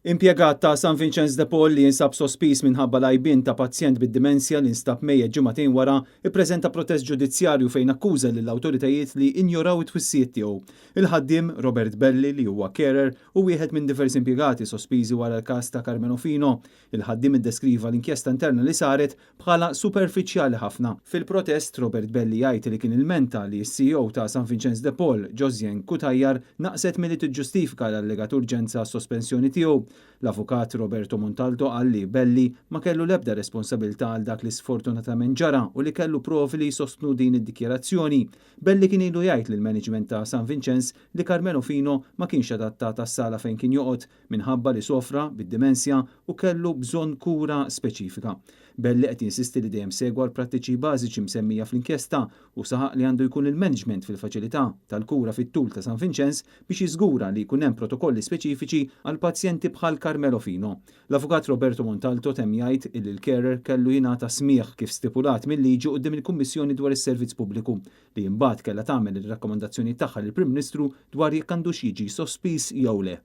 Impjegat ta' San Vinċenz de Paul li jinsab sospiż minħabba l-għajbien ta' pazjent bid-dimensja li nstab mejjet ġimagħtejn wara ippreżenta protest ġudizzjarju fejn akkuża lill-awtoritajiet li injoraw it-twissijiet tiegħu. Il-ħaddiem, Robert Belli, li huwa carer u wieħed minn diversi impjegati sospiżi wara l-każ ta' Carmelo Fino. Il-ħaddiem iddeskriva l-inkjesta interna li saret bħala superfiċjali ħafna. Fil-protest, Robert Belli jgħid li kien ilmenta li s-CEO ta' San Vinċenz de Paul, Josianne Cutajar, naqset milli tiġġustifika l-allegat urġenza għas-sospensjoni tiegħu. L-avukat Roberto Montalto qal li Belli ma kellu l-ebda responsabilità għal dak li sfortunatament ġara u li kellu provi li jsostnu din id-dikjarazzjoni. Belli kien ilu jgħid lill-management ta' San Vinċenz li Carmelo Fino ma kienx adattat għas-sala fejn kien joqgħod minħabba li sofra bid-dimensja u kellu bżonn kura speċifika. Belli qed jinsisti li dejjem segwa l-prattiċi bażiċi msemmija fl-inkjesta u saħaq li għandu jkun il-management fil-faċilità tal-kura fit-tul ta' San Vinċenz biex jiżgura li jkun hemm protokolli speċifiċi għal pazjenti bħal Carmelo Fino. L-Avukat Roberto Montalto temm jgħid illi l-carer kellu jingħata smigħ kif stipulat mil-liġi quddiem il-Kummissjoni dwar is-Servizz Pubbliku li imbagħad kellha tagħmel ir-rakkomandazzjonijiet tagħha lill-Prim Ministru dwar jekk għandux jiġi sospiż jew le.